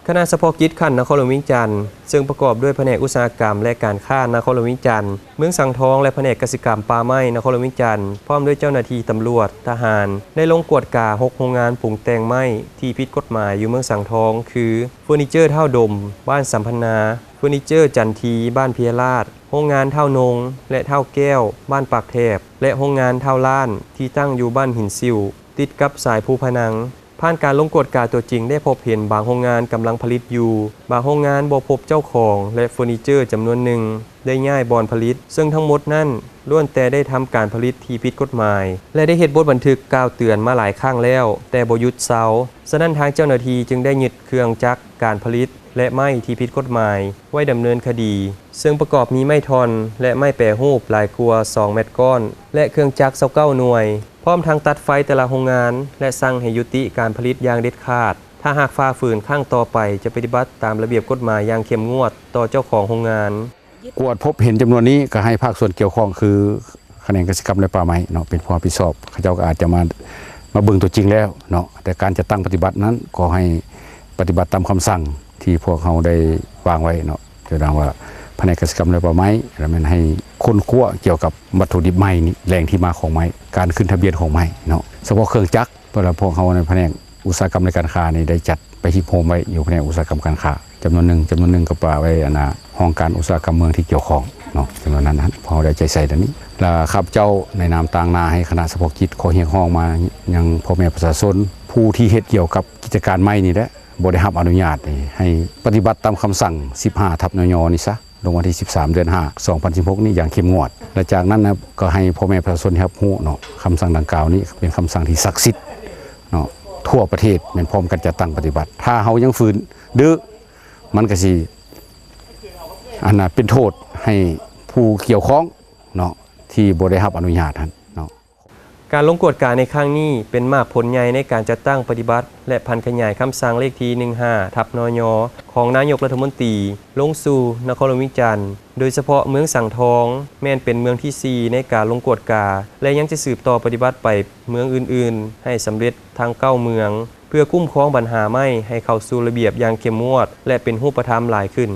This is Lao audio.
ຄະນະສະເພາະກິດຂັ້ນນະຄອນຫຼວງວຽງຈັນ ເຊິ່ງປະກອບດ້ວຍພະແນກອຸດສາຫະກຳ ແລະ ການຄ້ານະຄອນຫຼວງວຽງຈັນ, ເມືອງສັງທອງ ແລະ ພະແນກກະສິກຳປ່າໄມ້ນະຄອນຫຼວງວຽງຈັນ ພ້ອມດ້ວຍເຈົ້າໜ້າທີ່ຕຳຫຼວດ, ທະຫານ ໄດ້ລົງກວດກາຫົກໂຮງງານປຸງແຕ່ງໄມ້ທີ່ຜິດກົດໝາຍຢູ່ເມືອງສັງທອງ ຄື ເຟີນີເຈີທ້າວດົມ ບ້ານສຳພັນນາ, ເຟີນີເຈີຈັນທີ ບ້ານເພຍລາດ, ໂຮງງານທ້າວນົງ ແລະ ທ້າວແກ້ວ ບ້ານປາກແຖບ ແລະ ໂຮງງານທ້າວລ້ານ ທີ່ຕັ້ງຢູ່ບ້ານຫີນສິວ ຕິດກັບສາຍພູພະນັງ. ຜ່ານການລົງກວດກາຕົວຈິງ ໄດ້ພົບເຫັນບາງໂຮງງານກຳລັງຜະລິດຢູ່, ບາງໂຮງງານບໍ່ພົບເຈົ້າຂອງ ແລະ ເຟີນີເຈີຈຳນວນໜຶ່ງໄດ້ຍ້າຍບ່ອນຜະລິດ, ເຊິ່ງທັງໝົດນັ້ນລ້ວນແຕ່ໄດ້ທຳການຜະລິດທີ່ຜິດກົດໝາຍ ແລະ ໄດ້ເຮັດບົດບັນທຶກກ່າວເຕືອນມາຫຼາຍຄັ້ງແລ້ວ ແຕ່ບໍ່ຢຸດເຊົາ. ສະນັ້ນ ທາງເຈົ້າໜ້າທີ່ຈຶ່ງໄດ້ຍຶດເຄື່ອງຈັກການຜະລິດ ແລະ ໄມ້ທີ່ຜິດກົດໝາຍໄວ້ດຳເນີນຄະດີ, ເຊິ່ງປະກອບມີໄມ້ທ່ອນ ແລະ ໄມ້ແປຮູບຫຼາຍກວ່າສອງແມັດກ້ອນ ແລະ ເຄື່ອງຈັກຊາວເກົ້າໜ່ວຍ, ພ້ອມທັງຕັດໄຟແຕ່ລະໂຮງງານ ແລະ ສັ່ງໃຫ້ຍຸຕິການຜະລິດຢ່າງເດັດຂາດ. ຖ້າຫາກຝ່າຝືນ, ຄັ້ງຕໍ່ໄປຈະປະຕິບັດຕາມລະບຽບກົດໝາຍຢ່າງເຂັ້ມງວດຕໍ່ເຈົ້າຂອງໂຮງງານ. ກວດພົບເຫັນຈຳນວນນີ້ ກໍໃຫ້ພາກສ່ວນກ່ຽວຂ້ອງ ຄືຂະແໜງກະສິກຳ ແລະ ປ່າໄມ້ເນາະ ເປັນຜູ້ຮັບຜິດຊອບ. ເຂົາເຈົ້າກໍອາດຈະມາ ມາເບິ່ງຕົວຈິງແລ້ວເນາະ, ແຕ່ການຈັດຕັ້ງປະຕິບັດນັ້ນ ກໍໃຫ້ປະຕິບັດຕາມຄຳສັ່ງທີ່ພວກເຮົາໄດ້ວາງໄວ້ເນາະ. ແສດງວ່າພະແນກກະສິກຳ ແລະ ປ່າໄມ້ ລະແມ່ນໃຫ້ຄົ້ນຄວ້າກ່ຽວກັບວັດຖຸດິບໄມ້ນີ້, ແຫຼ່ງທີ່ມາຂອງໄມ້, ການຂຶ້ນທະບຽນຂອງໄມ້ເນາະ. ສະເພາະເຄື່ອງຈັກ ເພາະວ່າພວກເຮົາໃນພະແນກອຸດສາຫະກຳ ແລະ ການຄ້ານີ້ ໄດ້ຈັດໄປຮິບໂຮມໄວ້ຢູ່ພະແນກອຸດສາຫະກຳການຄ້າຈຳນວນໜຶ່ງ, ຈຳນວນໜຶ່ງກໍປະໄວ້ອັນນ່າ ຫ້ອງການອຸດສາຫະກຳເມືອງທີ່ກ່ຽວຂ້ອງເນາະ. ຈຳນວນນັ້ນ ພວກເຮົາໄດ້ໃຈໃສ່ແນວນີ້ ແລະ ຂ້າພະເຈົ້າໃນນາມຕາງໜ້າໃຫ້ຄະນະສະເພາະກິດ ຂໍຮຽກຮ້ອງມາຍັງພໍ່ແມ່ປະຊາຊົນ ຜູ້ທີ່ເຮັດກ່ຽວກັບກິດຈະການໄມ້ນີ້ແຫຼະ ບໍ່ໄດ້ຮັບອະນຸຍາດນີ້ ໃຫ້ປະຕິບັດຕາມຄຳສັ່ງສິບຫ້າທັບ ນຍ ນີ້ຊະ ລົງວັນທີສິບສາມ ເດືອນຫ້າ ສອງພັນສິບຫົກນີ້ຢ່າງເຂັ້ມງວດ ແລະ ຈາກນັ້ນນະ ກໍໃຫ້ພໍ່ແມ່ປະຊາຊົນຮັບຮູ້ເນາະ, ຄຳສັ່ງດັ່ງກ່າວນີ້ເປັນຄຳສັ່ງທີ່ສັກສິດເນາະ, ທົ່ວປະເທດແມ່ນພ້ອມກັນຈັດຕັ້ງປະຕິບັດ. ຖ້າເຮົາຍັງຝືນດື້ ມັນກໍຊິ ອັນນ່າ ເປັນໂທດໃຫ້ຜູ້ກ່ຽວຂ້ອງເນາະ ທີ່ບໍ່ໄດ້ຮັບອະນຸຍາດຫັ້ນເນາະ. ການລົງກວດກາໃນຄັ້ງນີ້ ເປັນໝາກຜົນໃຫຍ່ໃນການຈັດຕັ້ງປະຕິບັດ ແລະ ຜັນຂະຫຍາຍຄຳສັ່ງເລກທີໜຶ່ງຫ້າທັບ ນຍ ຂອງນາຍົກລັດຖະມົນຕີ ລົງສູ່ນະຄອນຫຼວງວຽງຈັນ, ໂດຍສະເພາະເມືອງສັງທອງ ແມ່ນເປັນເມືອງທີສີ່ໃນການລົງກວດກາ ແລະ ຍັງຈະສືບຕໍ່ປະຕິບັດໄປເມືອງອື່ນໆ ໃຫ້ສຳເລັດທັງເກົ້າເມືອງ ເພື່ອຄຸ້ມຄອງບັນຫາໄມ້ໃຫ້ເຂົ້າສູ່ລະບຽບຢ່າງເຂັ້ມງວດ ແລະ ເປັນຮູບປະທຳຫຼາຍຂຶ້ນ.